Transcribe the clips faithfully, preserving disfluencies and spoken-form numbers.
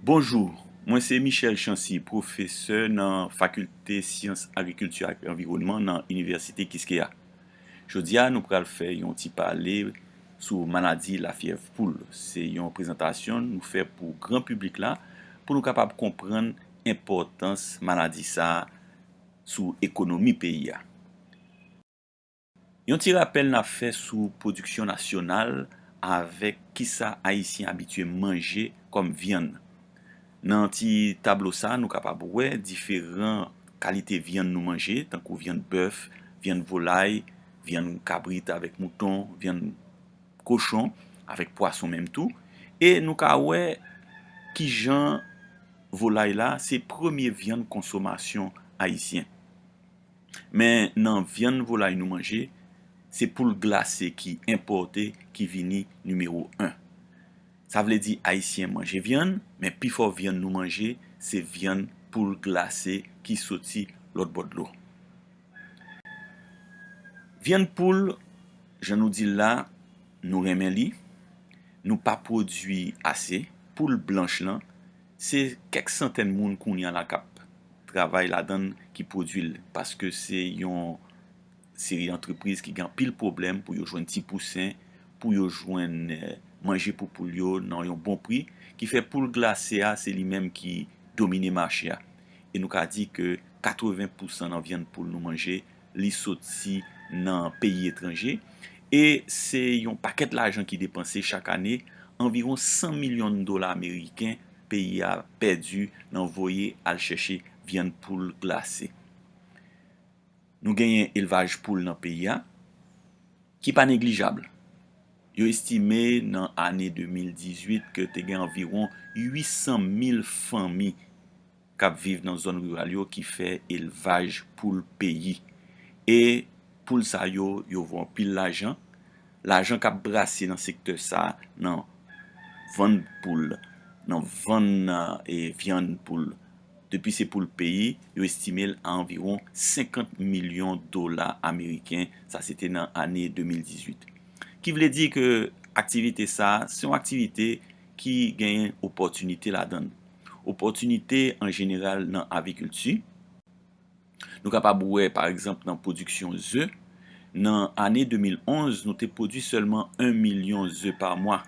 Bonjou, mwen se Michel Chancy, pwofesè nan Fakilte Syans Agrikilti ak Anviwònman nan Inivèsite Quisqueya. Jodi a, nou pral fè yon ti pale sou maladi lafyèv poul. Se yon prezantasyon nou fè pou gran piblik la, pou nou kapab konprann enpòtans maladi sa a sou ekonomi peyi a. Yon ti rapèl n ap fè sou pwodiksyon nasyonal avèk kisa Ayisyen abitye manje kòm vyann. Nan ti tablo sa a, nou kapab wè diferan kalite vyann nou manje, tankou vyann bèf, vyann volay, vyann kabrit avèk mouton, vyann kochon avèk pwason menm tou. E nou ka wè kijan volay la se premye vyann konsomasyon ayisyen. Men nan vyann volay nou manje, se poul glase ki enpòte ki vini nimewo en. Sa vle di Ayisyen manje vyann, men pifò vyann nou manje se vyann poul glase ki soti lòt bò dlo. Vyann poul, jan nou di l la, nou renmen li, nou pa pwodui ase. Poul blanch lan, se kèk santèn moun kounye a la k ap travay ladan l ki pwodui l, paske se yon seri antrepriz ki gen anpil pwoblèm pou yo jwenn ti pousen, pou yo jwenn, eh, manje pou poul yo nan yon bon pri, ki fè poul glase a, se li menm ki domine mache a. E nou ka di ke katreven pousan nan vyann poul nou manje, li soti nan peyi etranje. E se yon pakèt lajan ki depanse chak ane, anviwon san milyon dola ameriken peyi a pèdi nan voye al chèche vyann poul glase. Nou genyen elvaj poul nan peyi a, ki pa neglijab. Yo estime nan ane de mil dizuit ke te gen anviwon uit san mil fanmi k ap viv nan zòn riral yo ki fè elvaj poul peyi. E poul sa yo, yo vo anpil lajan. Lajan k ap brase nan sektè sa a, nan vann poul, nan vann, e, vyann poul, depi se poul peyi, yo estime l a anviwon senkant milyon dola ameriken. Sa se te nan ane de mil dizuit. Ki vle di ke aktivite sa a, se yon aktivite ki genyen opòtinite ladan l. Opòtinite an jeneral nan avikilti. Nou kapab wè, pa egzanp, nan pwodiksyon ze. Nan ane de mil onz, nou te pwodui sèlman en milyon ze pa mwa.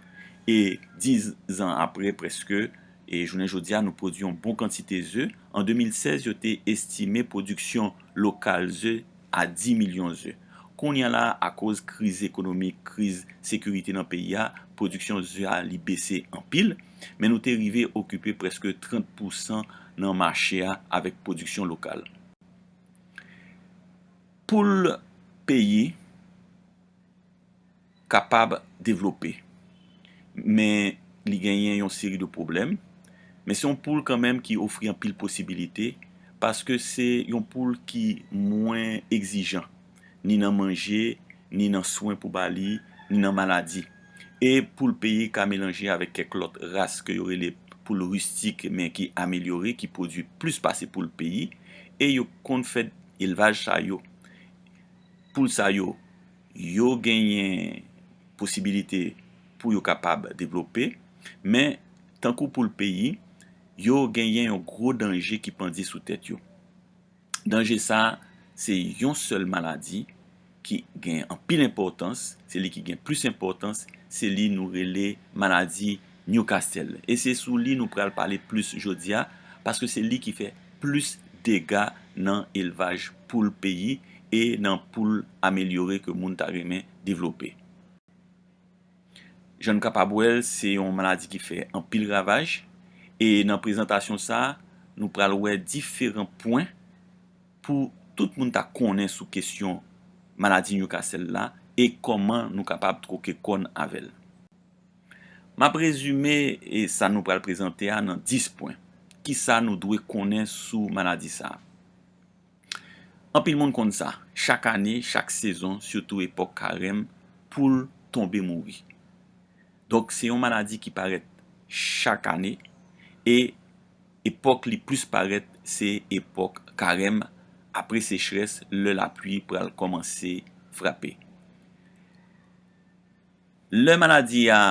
E diz zan apre, prèske, e jounen jodi a, nou pwodui yon bon kantite ze. An de mil sèz, yo te estime pwodiksyon lokal ze a dis milyon ze. Kounye a la, akoz kriz ekonomik, kriz sekirite nan peyi a, pwodiksyon ze a li bese anpil, men nou te rive okipe prèske trant pousan nan mache a avèk pwodiksyon lokal. Poul peyi kapab devlope, men li genyen yon seri de pwoblèm. Men se yon poul kanmenm ki ofri anpil posibilite, paske se yon poul ki mwen egzijan, ni nan manje, ni nan swen pou ba li, ni nan maladi. E poul peyi ka melanje avèk kèk lòt ras ke yo rele poul ristik, men ki amelyore, ki pwodui plis pase poul peyi, e yo konn fè elvaj sa yo. Poul sa yo, yo genyen posibilite pou yo kapab devlope, men tankou poul peyi, yo genyen yon gwo danje ki pandye sou tèt yo. Danje sa a, se yon sèl maladi ki gen anpil enpòtans, se li ki gen plis enpòtans, se li nou rele maladi Newcastle. E se sou li nou pral pale plis jodi a, paske se li ki fè plis dega nan elvaj poul peyi e nan poul amelyore ke moun ta renmen devlope. Jan nou kapab wè l, se yon maladi ki fè anpil ravaj, e nan prezantasyon sa a, nou pral wè diferan pwen pou tout moun ta konnen sou kesyon maladi Newcastle la e kòman nou kapab twoke kò n avè l. M ap rezime, e, sa nou pral prezante a nan dis pwen. Kisa nou dwe konnen sou maladi sa a? Anpil moun konn sa. Chak ane, chak sezon, sitou epòk karèm, poul tonbe mouri. Donk, se yon maladi ki parèt chak ane, e epòk li plis parèt, se epòk karèm, apre sechrès, lè lapli pral kòmanse frape. Lè maladi a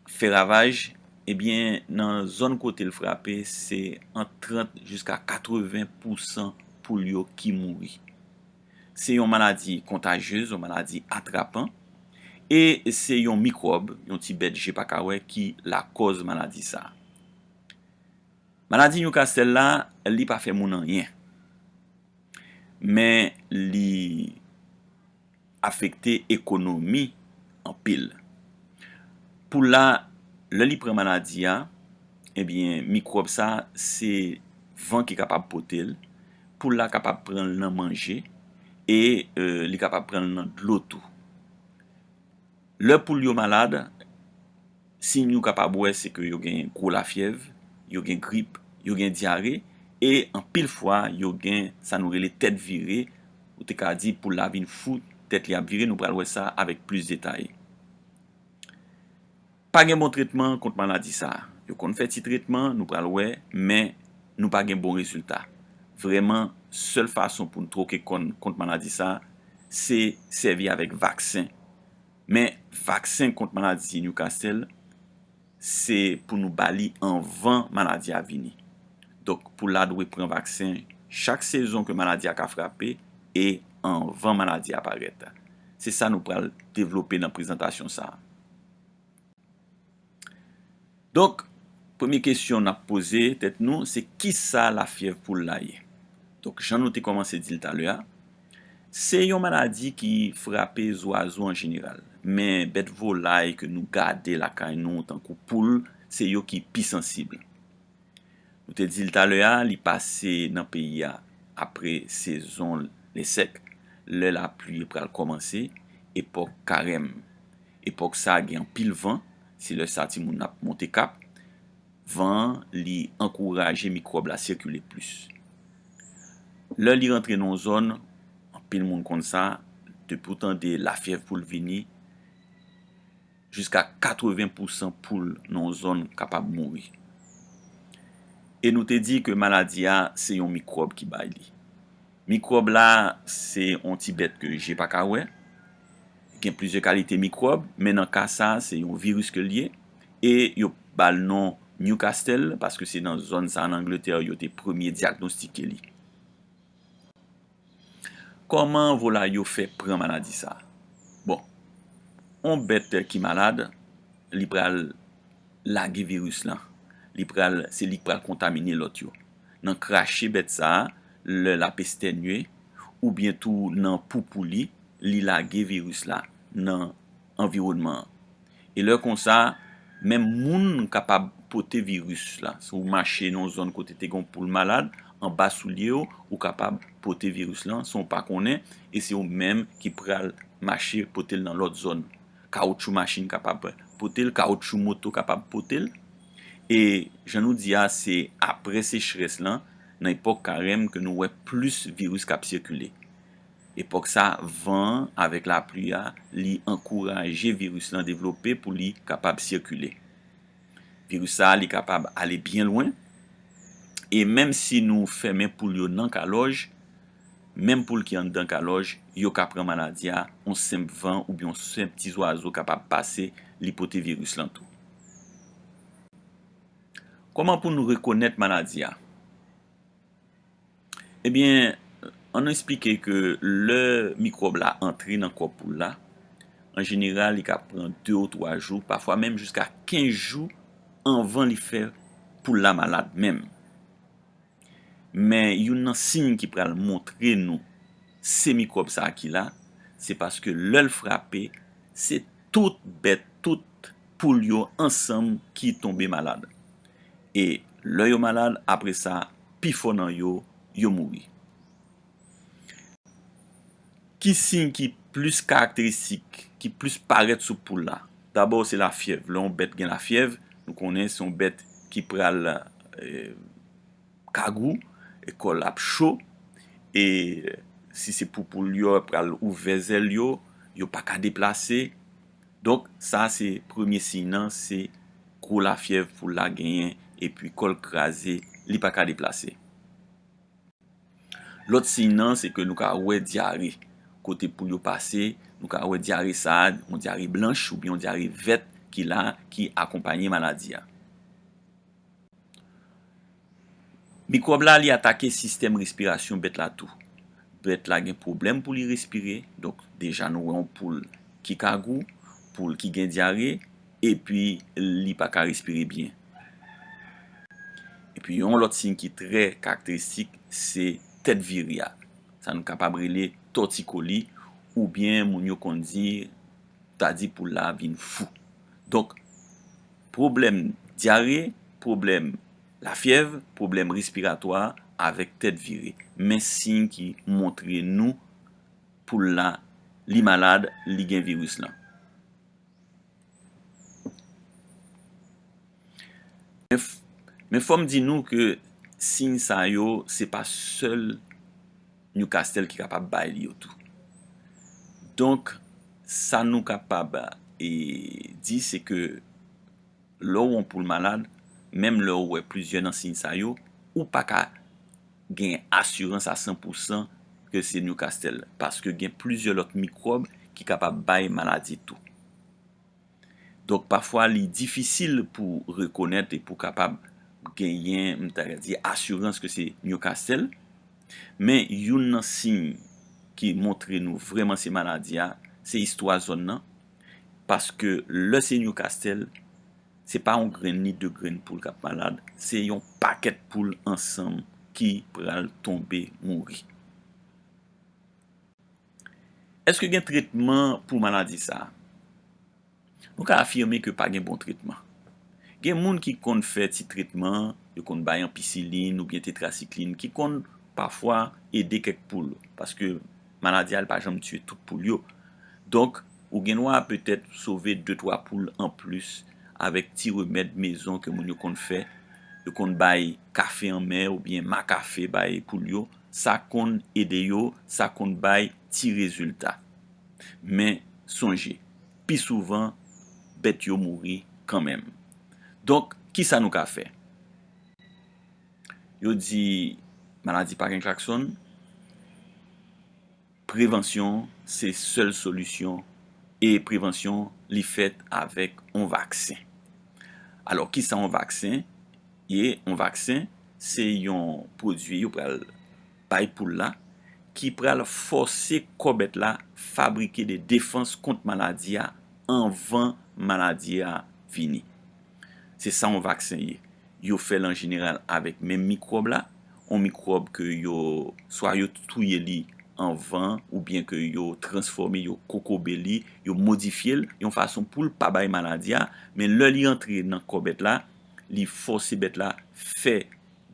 fè ravaj, Ebyen, nan zòn kote l frape, se ant trant jiska katreven pousan poul yo ki mouri. Se yon maladi kontajyez, yon maladi atrapan, e se yon mikwòb, yon ti bèt je pa ka wè, ki lakòz maladi sa a. Maladi Newcastle la, li pa fè moun anyen, men li afekte ekonomi anpil. Poul la, lè li pran maladi a, ebyen, mikwòb sa, se van ki kapab pote l. Poul la kapab pran l nan manje e, e, li kapab pran l nan dlo tou. Lè poul yo malad, siy nou kapab wè se ke yo gen gwo lafyèv, yo gen grip, yo gen dyare, e anpil fwa yo gen sa nou rele tèt vire, ou te ka di poul la vin fou, tèt li ap vire, nou pral wè sa avèk plis detay. Pa gen bon tretman kont maladi sa a. Yo konn fè ti tretman, nou pral wè, men nou pa gen bon rezilta. Vrèman, sèl fason pou n twoke kò n kont maladi sa a, se sèvi avèk vaksen. Men vaksen kont maladi Newcastle, se pou nou ba li anvan maladi a vini. Donk, poul la dwe pran vaksen chak sezon ke maladi a ka frape e anvan maladi a parèt. Se sa nou pral devlope nan prezantasyon sa a. Donk, premye kesyon n ap poze tèt nou, se kisa lafyèv poul la ye? Donk, jan nou te kòmanse di l talè a, se yon maladi ki frape zwazo an jeneral, men bèt volay ke nou gade lakay nou, tankou poul, se yo ki pi sansib. Nou te di l talè a, li pase nan peyi a apre sezon lè sèk, lè lapli pral kòmanse, epòk karèm. Epòk sa a gen anpil van, se lè sa timoun ap monte kap. Van an, li ankouraje mikwòb la sikile plis. Lè li rantre nan yon zòn, anpil moun konn sa, depi w tande lafyèv poul vini, jiska katreven pousan poul nan yon zòn kapab mouri. E nou te di ke maladi a, se yon mikwòb ki bay li. Mikwòb la, se yon ti bèt ke je pa ka wè. Gen plizyè kalite mikwòb, men nan ka sa, se yon viris ke l ye. E yo ba l non Newcastle, paske se nan zòn sa, an Angletè, yo te premye dyagnostike li. Kòman volay yo fè pran maladi sa a? Bon, yon bèt ki malad, li pral lage viris lan. Li pral, se li k pral kontamine lòt yo. Nan krache bèt sa a, lè l ap estènye, oubyen tou nan poupou li, li lage viris la nan anviwònman an. E lè konsa, menm moun kapab pote viris la. Si w mache nan yon zòn kote te gen yon poul malad, anba soulye w, ou kapab pote viris lan san w pa konnen, e se ou menm ki pral mache pote l nan lòt zòn. Kawoutchou machin kapab pote l, kawoutchou moto kapab pote l. E jan nou di a, se apre sechrès lan, nan epòk karèm, ke nou wè plis viris k ap sikile. Epòk sa, van an avèk lapli a, li ankouraje viris lan devlope pou li kapab sikile. Viris sa a, li kapab ale byen lwen. E menm si nou fèmen poul yo nan kalòj, menm poul ki anndan kalòj, yo ka pran maladi a, yon senp van oubyen yon senp ti zwazo kapab pase, li pote viris lan tou. Kòman pou nou rekonèt maladi a? Ebyen, ann nou eksplike ke lè mikwòb la antre nan kò poul la, an jeneral, li ka pran de ou twa jou, pafwa menm jiska kenz jou anvan li fè poul la malad menm. Men youn nan siy ki pral montre nou se mikwòb sa a ki la, se paske lè l frape, se tout bèt, tout poul yo ansanm ki tonbe malad. E lè yo malad, apre sa, pifò nan yo, yo mouri. Ki siy ki plis karakteristik, ki plis parèt sou poul la? Dabò, se lafyèv. Lè yon bèt gen lafyèv, nou konnen se yon bèt ki pral, eh, kagou, e kò l ap cho, e si se pou poul yo, pral ouvè zèl yo, yo pa ka deplase. Donk, sa se premye siy nan, se gwo lafyèv poul la genyen, epi kò l kraze, li pa ka deplase. Lòt siy nan, se ke nou ka wè dyare. Kote poul yo pase, nou ka wè dyare sa a, yon dyare blanch oubyen yon dyare vèt ki la, ki akonpaye maladi a. Mikwòb la, li atake sistèm respirasyon bèt la tou. Bèt la gen pwoblèm pou li respire, donk deja nou wè yon poul ki kagou, poul ki gen dyare, epi li pa ka respire byen. Epi yon lòt siy ki trè karakteristik, se tèt vire a. Sa nou kapab rele tòtikoli, oubyen moun yo konn di, ta di poul la vin fou. Donk, pwoblèm dyare, pwoblèm lafyèv, pwoblèm respiratwa avèk tèt vire. Men siy ki montre nou poul la, li malad, li gen viris lan. Men f-, men fò m di nou ke siy sa yo, se pa sèl Newcastle ki kapab bay li yo tou. Donk, sa nou kapab, e, di, se ke lè w wè yon poul malad, menm lè w wè plizyè nan siy sa yo, ou pa ka gen asirans a san pou san ke se Newcastle, paske gen plizyè lòt mikwòb ki kapab bay maladi tou. Donk, pafwa, li difisil pou rekonèt e pou kapab genyen, m ta di, asirans ke se Newcastle. Men, youn nan siy ki montre nou vrèman se maladi a, se istwa zòn nan. Paske lè se Newcastle, se pa yon grenn ni de grenn poul k ap malad, se yon pakèt poul ansanm ki pral tonbe mouri. Èske gen tretman pou maladi sa a? Nou ka afime ke pa gen bon tretman. Gen moun ki konn fè ti tretman, yo konn bay anpisilin oubyen tetrasiklin, ki konn pafwa ede kèk poul, paske maladi a, li pa janm tiye tout poul yo. Donk, ou gen dwa petèt sove de twa poul anplis avèk ti remèd mezon ke moun yo konn fè. Yo konn bay kafe anmè oubyen makafe bay poul yo. Sa konn ede yo, sa konn bay ti rezilta. Men, sonje, pi souvan, bèt yo mouri kanmenm. Donk, kisa nou ka fè? Yo di, maladi pa gen klaksonn. Prevansyon se sèl solisyon, e prevansyon, li fèt avèk yon vaksen. Alò, kisa yon vaksen ye? Yon vaksen, se yon pwodui yo pral bay poul la, ki pral fòse kò bèt la fabrike de defans kont maladi a anvan maladi a vini. Se sa yon vaksen ye. Yo fè l an jeneral avèk menm mikwòb la, yon mikwòb ke yo, swa yo touye li anvan, oubyen ke yo transfòme, yo kokobe li, yo modifye l yon fason pou l pa bay maladi a, men lè li antre nan kò bèt la, li fòse bèt la fè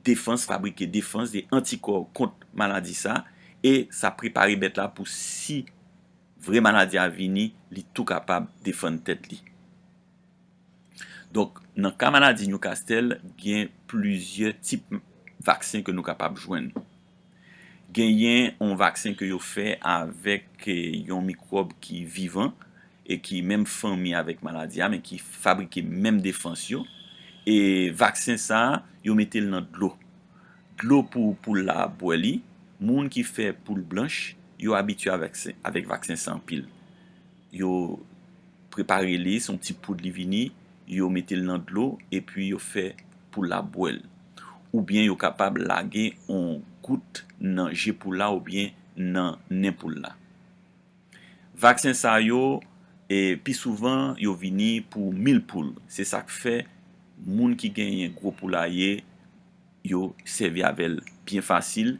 defans, fabrike defans, de antikò kont maladi sa, e sa prepare bèt la pou si vrè maladi a vini, li tou kapab defann tèt li. Donk, nan ka maladi Newcastle, gen plizyè tip vaksen ke nou kapab jwenn. Genyen yon vaksen ke yo fè avèk, eh, yon mikwòb ki vivan e ki menm fanmi avèk maladi a, men ki fabrike menm defans yo. E vaksen sa a, yo mete l nan dlo. Dlo pou poul la bwè li. Moun ki fè poul blanch, yo abitye avèk se-, avèk vaksen sa anpil. Yo prepare li, se yon ti poud li vini, yo mete l nan dlo, epi yo fè poul la bwè l. Oubyen yo kapab lage yon gout nan je poul la oubyen nan nen poul la. Vaksen sa yo, e, pi souvan, yo vini pou mil poul. Se sa k fè moun ki genyen gwo poulaye, yo sèvi avè l byen fasil.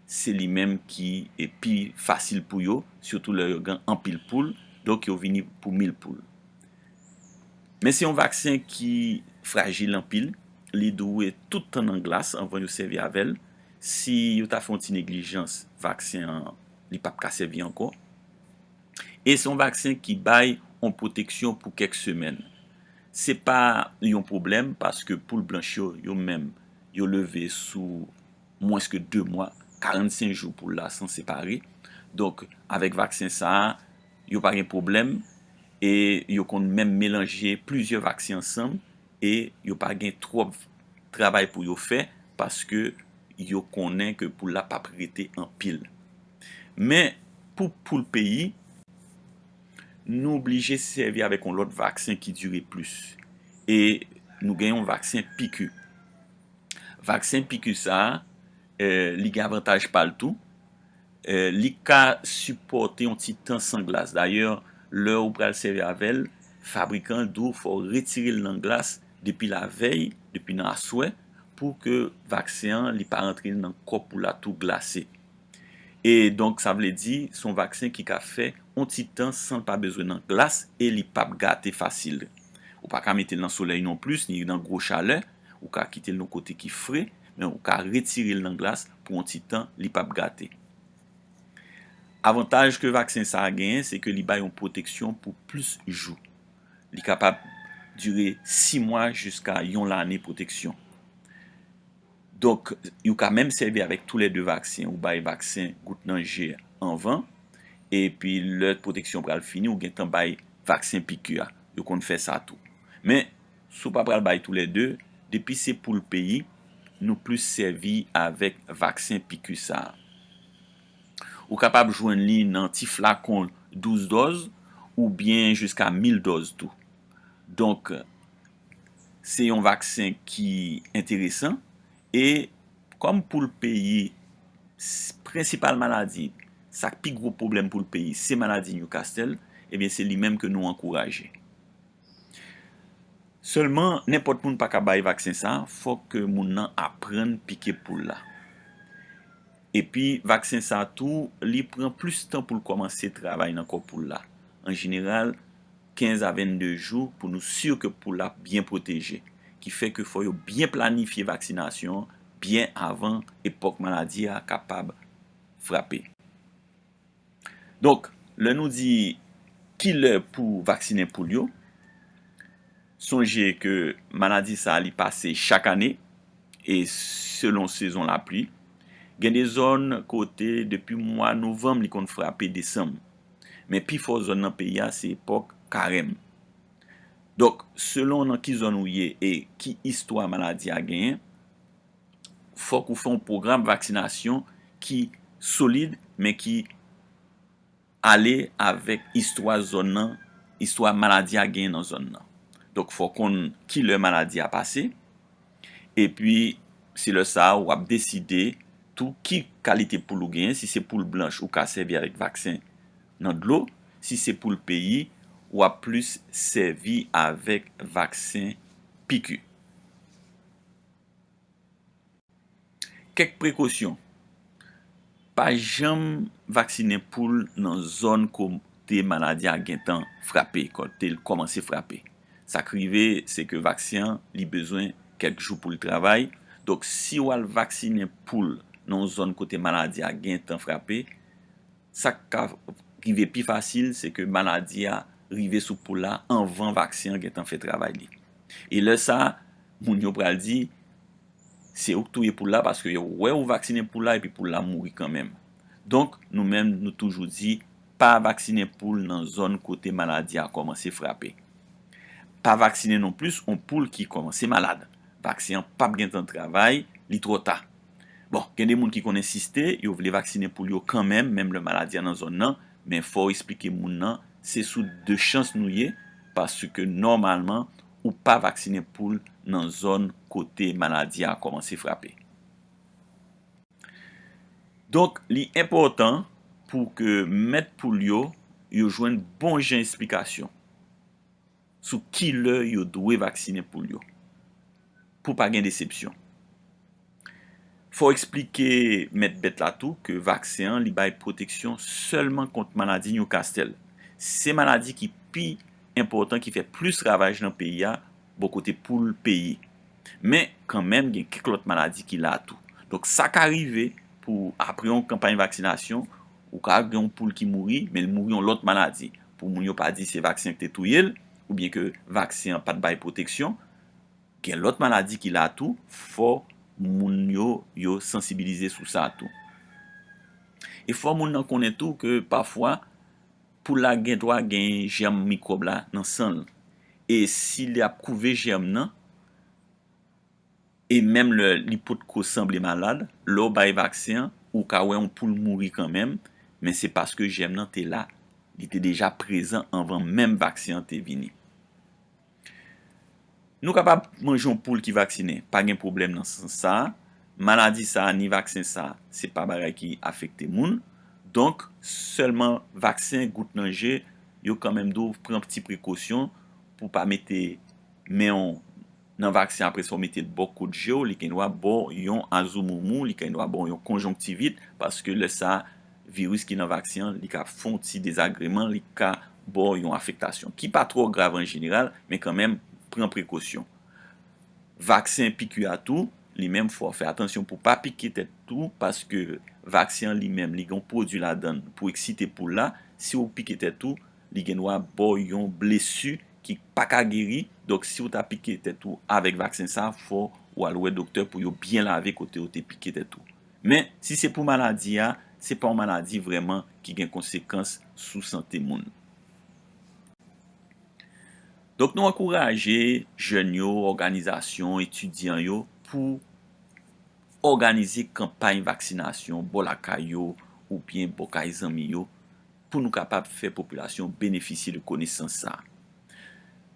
Se li menm ki, e, pi fasil pou yo, sitou lè yo gen anpil poul. Donk, yo vini pou mil poul. Men se yon vaksen ki frajil anpil. Li dwe tout tan nan glas anvan yo sèvi avè l. Si yo ta fè yon ti neglijans, vaksen an, li p ap ka sèvi ankò. E se yon vaksen ki bay yon pwoteksyon pou kèk semèn. Se pa yon pwoblèm paske poul blanch yo, yo menm, yo leve sou mwens ke de mwa, karannsenk jou poul la sanse pare. Donk, avèk vaksen sa a, yo pa gen pwoblèm e yo konn menm melanje plizyè vaksen ansanm e yo pa gen twòp travay pou yo fè paske yo konnen ke poul la p ap rete anpil. Men, pou poul peyi, nou oblije sèvi avèk yon lòt vaksen ki dire plis. E nou gen yon vaksen piki. Vaksen Piqu sa a, eh, li gen avantaj pa l tou. Eh, li ka sipòte yon ti tan san glas. Dayè, lè ou pral sèvi avè l, fabrikan an di w fò w retire l nan glas depi lavèy, depi nan aswè, pou ke vaksen an li pa rantre nan kò poul la tou glase. E donk, sa vle di, se yon vaksen ki ka fè yon ti tan san l pa bezwen nan glas e li p ap gate fasil. Ou pa ka mete l nan solèy non plis, ni nan gwo chalè. Ou ka kite l nan kote ki fre, men ou ka retire l nan glas pou yon ti tan, li p ap gate. Avantaj ke vaksen sa a genyen, se ke li bay yon pwoteksyon pou plis jou. Li kapab dire sis mwa jiska yon lane pwoteksyon. Donk, ou ka menm sèvi avèk toulède vaksen. Ou bay vaksen gout nan je anvan, epi lè pwoteksyon pral fini, ou gentan bay vaksen Piqu a. Yo konn fè sa tou. Men, si w pa pral bay toulède, depi se poul peyi, nou plis sèvi avèk vaksen Piqu sa a. Ou kapab jwenn li nan ti flakon douz dòz oubyen jiska mil dòz tou. Donk, se yon vaksen ki enteresan e kòm poul peyi, s-, prensipal maladi, sa k pi gwo pwoblèm poul peyi, se maladi Newcastle, ebyen, se li menm ke nou ankouraje. Sèlman, nenpòt moun pa ka bay vaksen sa a, fòk ke moun nan aprann pike poul la. Epi, vaksen sa a tou, li pran plis tan pou l kòmanse travay nan kò poul la. An jeneral, kenz a vennde jou pou nou si ke poul la byen pwoteje. Ki fè ke fò yo byen planifye vaksinasyon an byen avan epòk maladi a kapab frape. Donk, lè nou di kilè pou vaksinen poul yo, sonje ke maladi sa a li pase chak ane e selon sezon lapli. Gen de zòn kote depi mwa novanm li konn frape desanm. Men pifò zòn nan peyi a se epòk karèm. Donk, selon nan ki zòn ou ye e ki istwa maladi a genyen, fòk ou fè yon pwogram vaksinasyon ki solid, men ki ale avèk istwa zòn nan, istwa maladi a genyen nan zòn nan. Donk, fò w konn kilè maladi a pase, epi se lè sa a w ap deside tou ki kalite poul ou genyen. Si se poul blanch, ou ka sèvi avèk vaksen nan dlo. Si se poul peyi, w ap plis sèvi avèk vaksen Piqu. Kèk prekosyon. Pa janm vaksinen poul nan zòn kote maladi a gentan frape, kote l kòmanse frape. Sa k rive, se ke vaksen an, li bezwen kèk jou pou l travay. Donk, si w al vaksinen poul nan yon zòn kote maladi a gentan frape, sa k ka rive pi fasil, se ke maladi a rive sou poul la anvan vaksen an gentan fè travay li. E lè sa a, moun yo pral di, se ou k touye poul la, paske yo wè ou vaksinen poul la epi poul la mouri kanmenm. Donk, nou menm, nou toujou di, pa vaksinen poul nan zòn kote maladi a kòmanse frape. Pa vaksinen non plis yon poul ki kòmanse malad. Vaksen an p ap gentan travay, li twò ta. Bon, gen de moun ki konn ensiste, yo vle vaksinen poul yo kanmenm, menm lè maladi a nan zòn nan, men fò w eksplike moun nan, se sou de chans nou ye, paske nòmalman, ou pa vaksinen poul nan zòn kote maladi a kòmanse frape. Donk, li enpòtan pou ke mèt poul yo, yo jwenn bon jan esplikasyon sou kilè yo dwe vaksinen poul yo, pou pa gen desepsyon. Fò w eksplike mèt bèt la tou ke vaksen an, li bay pwoteksyon sèlman kont maladi Newcastle. Se maladi ki pi enpòtan, ki fè plis ravaj nan peyi a, bò kote poul peyi. Men, kanmenm, gen kèk lòt maladi ki la tou. Donk, sa ka rive pou, apre yon kanpay vaksinasyon, ou ka gen yon poul ki mouri, men l mouri yon lòt maladi. Pou moun yo pa di se vaksen ki te touye l, oubyen ke vaksen an pa t bay pwoteksyon, gen lòt maladi ki la tou, fò moun yo, yo sansibilize sou sa tou. E fò moun nan konnen tou ke pafwa, poul la gen dwa gen jèm mikwòb la nan san l. E si li ap kouve jèm nan, e menm lè li potko sanble malad, lè w bay vaksen an, ou ka wè yon poul mouri kanmenm, men se paske jèm nan te la. Li te deja prezan anvan menm vaksen an te vini. Nou kapab manje yon poul ki vaksinen, pa gen pwoblèm nan sans sa a. Maladi sa a, ni vaksen sa a, se pa bagay ki afekte moun. Donk, sèlman vaksen gout nan je, yo kanmenm di w pran ti prekosyon pou pa mete men w nan vaksen, apre sa w mete l bò kot je w, li gen dwa ba w yon azoumoumou, li gen dwa ba w yon konjonktivit, paske lè sa a, viris ki nan vaksen an, li ka fè yon ti dezagreman, li ka ba w yon afektasyon ki pa twò grav an jeneral, men kanmenm, pran prekosyon. Vaksen piki a tou, li menm, fò w fè atansyon pou w pa pike tèt tou, paske vaksen an li menm, li gen yon pwodui ladan l pou eksite poul la. Si w pike tèt ou, li gen dwa ba w yon blesi ki pa ka geri. Donk, si w ta pike tèt ou avèk vaksen sa, fò w al wè doktè pou yo byen lave kote w te pike tèt ou. Men, si se pou maladi a, se pa yon maladi vrèman ki gen konsekans sou sante moun. Donk, nou ankouraje jèn yo, òganizasyon, etidyan yo pou òganize kanpay vaksinasyon bò lakay yo oubyen bò kay zanmi yo pou nou kapab fè popilasyon benefisye de konesans sa a.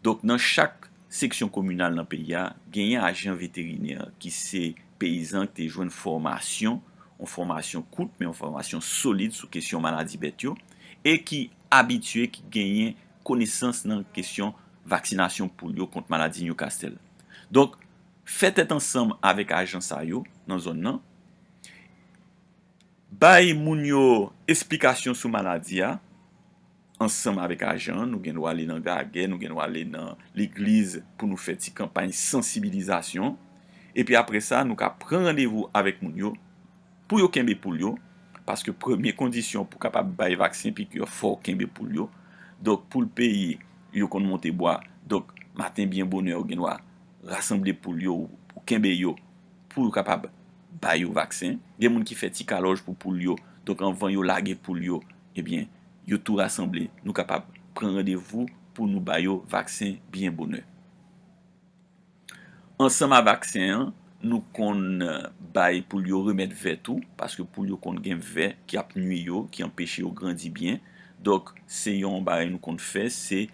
Donk, nan chak seksyon kominal nan peyi a, genyen ajan veterinè ki se peyizan ki te jwenn fòmasyon, yon fòmasyon kout, men yon fòmasyon solid sou kesyon maladi bèt yo, e ki abitye, ki genyen konesans nan kesyon vaksinasyon poul yo kont maladi Newcastle. Donk, fè tèt ansanm avèk ajan sa yo nan zòn nan, bay moun yo esplikasyon sou maladi a, ansanm avèk ajan, nou gen dwa ale nan gagè, nou gen dwa ale nan legliz pou nou fè ti kanpay sansibilizasyon. Epi apre sa, nou ka pran randevou avèk moun yo pou yo kenbe poul yo, paske premye kondisyon pou kapab bay vaksen piki a, fò w kenbe poul yo. Donk, poul peyi, yo konn monte bwa. Donk, maten byen bonè, ou gen dwa rasanble poul yo, ou kenbe yo pou yo kapab ba yo vaksen. Gen moun ki fè ti kalòj pou poul yo. Donk, anvan yo lage poul yo, ebyen, yo tou rasanble. Nou kapab pran randevou pou nou ba yo vaksen byen bonè. Ansanm a vaksen an, nou konn, eh, bay poul yo remèd vè tou, paske poul yo konn gen vè ki ap nui yo, ki anpeche yo grandi byen. Donk, se yon bagay nou konn fè, se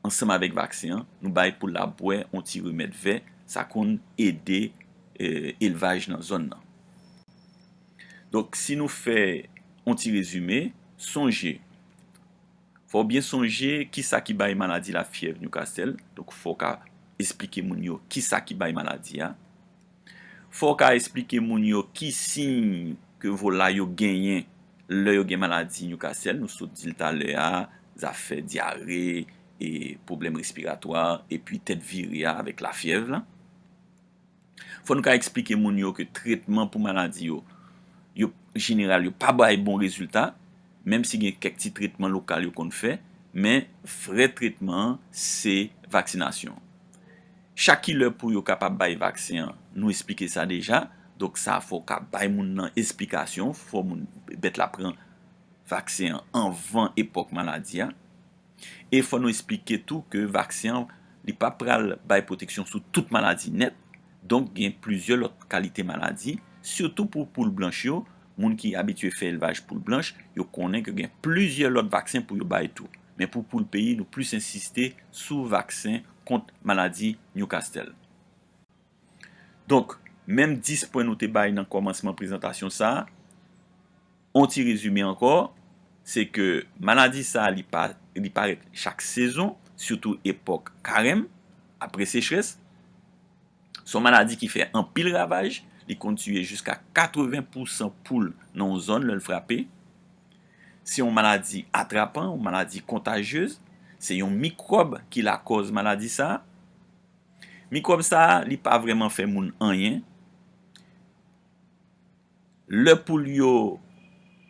ansanm avèk vaksen an, nou bay poul la bwè yon ti remèd vè, sa konn ede, eh, elvaj nan zòn nan. Donk, si nou fè yon ti rezime, sonje, fò w byen sonje kisa ki bay maladi lafyèv Newcastle. Donk, fò w ka esplike moun yo kisa ki bay maladi a. Fò w ka esplike moun yo ki siy ke volay yo genyen lè yo gen maladi Newcastle. Nou sot di l talè a, zafè dyare, e pwoblèm respiratwa, epi tèt vire a avèk lafyèv la. Fò nou ka eksplike moun yo ke tretman pou maladi yo, yo jeneral, yo pa bay bon rezilta, menm si gen kèk ti tretman lokal yo konn fè, men vrè tretman an, se vaksinasyon. Chak kilè pou yo kapab bay vaksen an, nou eksplike sa deja. Donk, sa fò w ka bay moun nan esplikasyon, fò moun, bèt la pran vaksen an anvan epòk maladi a. E fò nou eksplike tou ke vaksen an, li pa pral bay pwoteksyon sou tout maladi nèt. Donk, gen plizyè lòt kalite maladi, sitou pou poul blanch yo. Moun ki abitye fè elvaj poul blanch, yo konnen ke gen plizyè lòt vaksen pou yo bay tou. Men pou poul peyi, nou plis ensiste sou vaksen kont maladi Newcastle. Donk, menm dis pwen nou te bay nan kòmansman prezantasyon sa a, on ti rezime ankò, se ke maladi sa a, li pa, li parèt chak sezon, sitou epòk karèm, apre sechrès. Se yon maladi ki fè anpil ravaj, li konn tiye jiska katreven pousan poul nan yon zòn lè l frape. Se yon maladi atrapan, yon maladi kontajyez, se yon mikwòb ki lakòz maladi sa a. Mikwòb sa a, li pa vrèman fè moun anyen. Lè poul yo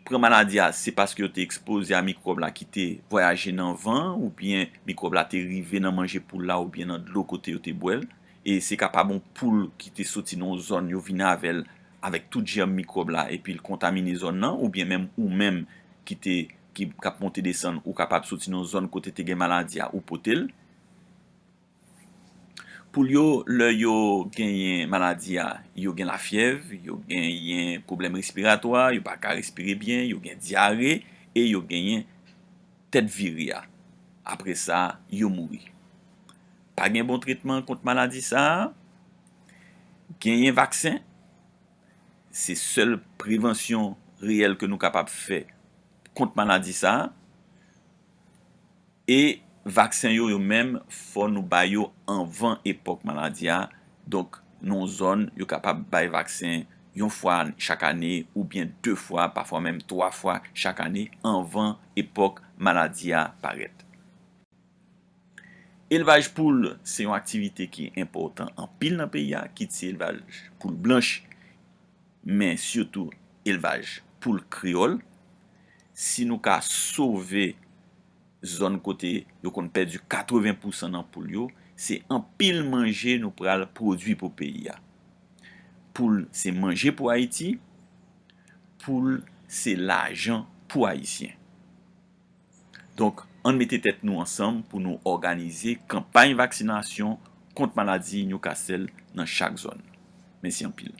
pran maladi a, se paske yo te ekspoze a mikwòb la ki te vwayaje nan van an, oubyen mikwòb la te rive nan manje poul la, oubyen nan dlo kote yo te bwè l. E se kapab yon poul ki te soti nan yon zòn, yo vin avè l, avèk tout jèm mikwòb la, epi l kontamine zòn nan, oubyen menm ou menm ki te, ki, k ap monte desann, ou kapab soti nan yon zòn kote te gen maladi a, ou pote l. Poul yo, lè yo genyen maladi a, yo gen lafyèv, yo genyen pwoblèm respiratwa, yo pa ka respire byen, yo gen dyare, e yo genyen tèt vire a. Apre sa, yo mouri. Pa gen bon tretman kont maladi sa a. Genyen vaksen, se sèl prevansyon reyèl ke nou kapab fè kont maladi sa a. E vaksen yo, yo menm, fò nou bay yo anvan epòk maladi a. Donk, nan yon zòn, yo kapab bay vaksen yon fwa chak ane, oubyen de fwa, pafwa menm twa fwa chak ane, anvan epòk maladi a parèt. Elvaj poul se yon aktivite ki enpòtan anpil nan peyi a, kit se elvaj poul blanch, men sitou elvaj poul kreyòl. Si nou ka sove zòn kote yo konn pèdi katreven pousan nan poul yo, se anpil manje nou pral pwodui pou peyi a. Poul se manje pou Ayiti, poul se lajan pou Ayisyen. Donk, ann mete tèt nou ansanm pou nou òganize kanpay vaksinasyon kont maladi Newcastle nan chak zòn. Mèsi anpil.